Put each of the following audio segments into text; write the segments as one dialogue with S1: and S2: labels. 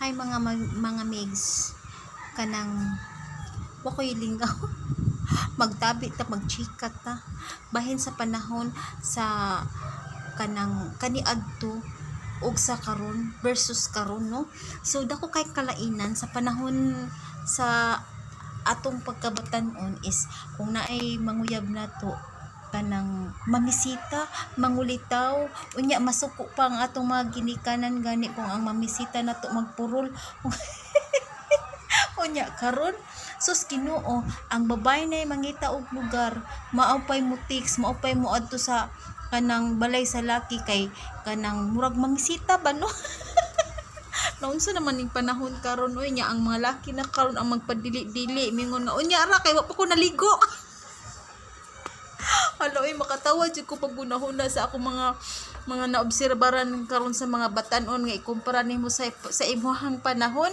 S1: Hi mga migs, kanang wa ko'y lingaw, magtabi ta, magchika ta bahin sa panahon sa kanang kaniadto ug sa karon versus karon, no? So dako kay kalainan. Sa panahon sa atong pagkabatan-on is kung naay manguyab nato, kanang mamisita, mangulitaw, unya masuko pa ang atong mga ginikanan gani kung ang mamisita nato magpurol. Unya karon, sus Ginoo, ang babae na mangita og lugar, mao pay mo text, mao pay mo adto sa kanang balay sa laki kay kanang murag mamisita ba, no? Naunsa naman ning panahon karon oy? Nya ang mga laki na karon ang magpadili-dili, mingon nga unya ra kay wa pa ko naligo. Hala oy, makatawa jud ko pag hunahuna sa akong mga naobserbaran karon sa mga batan-on nga ikumpara nimo sa imuhang panahon.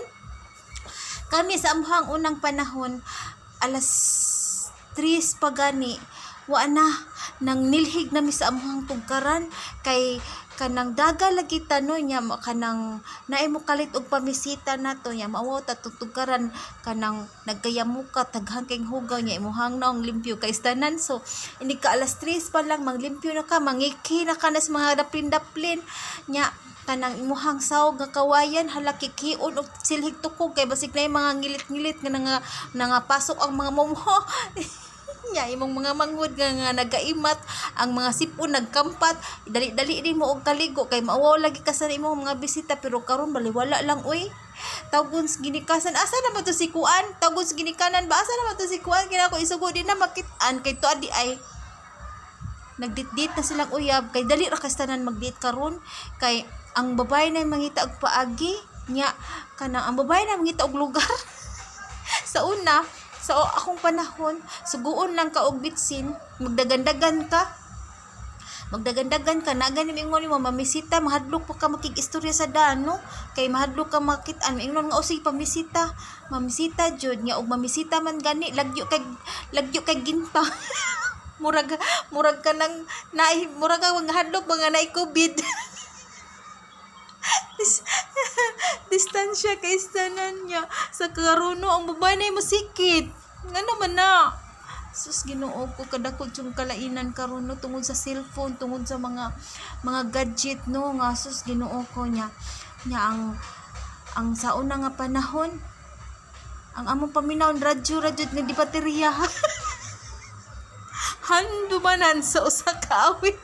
S1: Kami sa amuhang unang panahon, alas 3 pa gani wa na nang nilhig nami sa amuhang tugkaran kay kanang daga lagi ta, no? Nya kanang naay mo kalit og pamisita nato, nya maawaw ta tugkaran, kanang nagkayamuka, daghan kay hugaw, nya imuhang naong limpyo kay tanan. So inig ka alas 3 pa lang, manglimpyo na ka, mangiki na ka na sa mga daplin-daplin. Nya kanang imuhang sawg nga kawayan, hala, kikion og silhig tukog kay basig na mga ngilit-ngilit nga nangapasok ang mga mumho. Nya imong mga manghod nga nagaimat, ang mga sipon nagkampat, dali-dali din mo og kaligo kay maawaw lagi ka sa imong mga bisita. Pero karon baliwala lang oy. Tawgon sa ginikasan, "Asa naman to si kuan?" Tawgon sa ginikanan ba, "Asa naman to si kuan?" Kina ko isugo, di na makit-an kay tuad di ay nagdit-dit na silang uyab kay dali ra kay tanan magdate karon, kay ang babae na mangita og paagi nya kanang ang babae na mangita og lugar. Sa una, sa akong panahon, suguon lang ka og bitsin, magdagandagan ka, magdagandagan ka na gani, mingon mo mamisita, mahadlok pa ka makig-istorya sa daan, no? Kay mahadlok ka makit-an, mingon nga, "O sige, pamisita." Mamisita jud nya, og mamisita man gani, lagyo kay ginta, murag ka nang naay, murag ka hadlok mga naay COVID. Distansya kay tanan niya. Sa karon, no, ang babae na mosikit, nga naman na. Sus Ginoo ko, kadako yung kalainan karon, no, tungod sa cellphone, tungod sa mga gadget, no? Nga sus Ginoo ko. Nya nya ang sa una nga panahon, ang among paminawon, radyo, radyo nga di baterya, handumanan sa usa ka awit.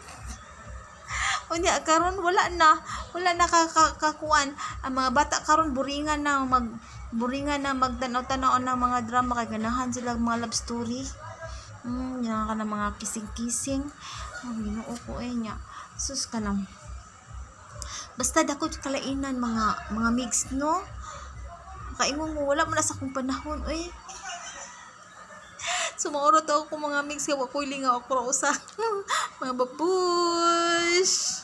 S1: Unya karon wala na kakuan. Ang mga bata karon buringan na magtanaw-tanaw ng mga drama kay ganahan sila mga love story. Yan ka na mga kissing-kissing. Oh, Ginoo ko eh nya. Sus ka nang. Basta dako kalainan, mga mix, no? Kaingon mo wala man na sa akong panahon oy. Sumuro to ako, mga mix, kay wa ko'y lingaw, ako ra usa. Mga babush.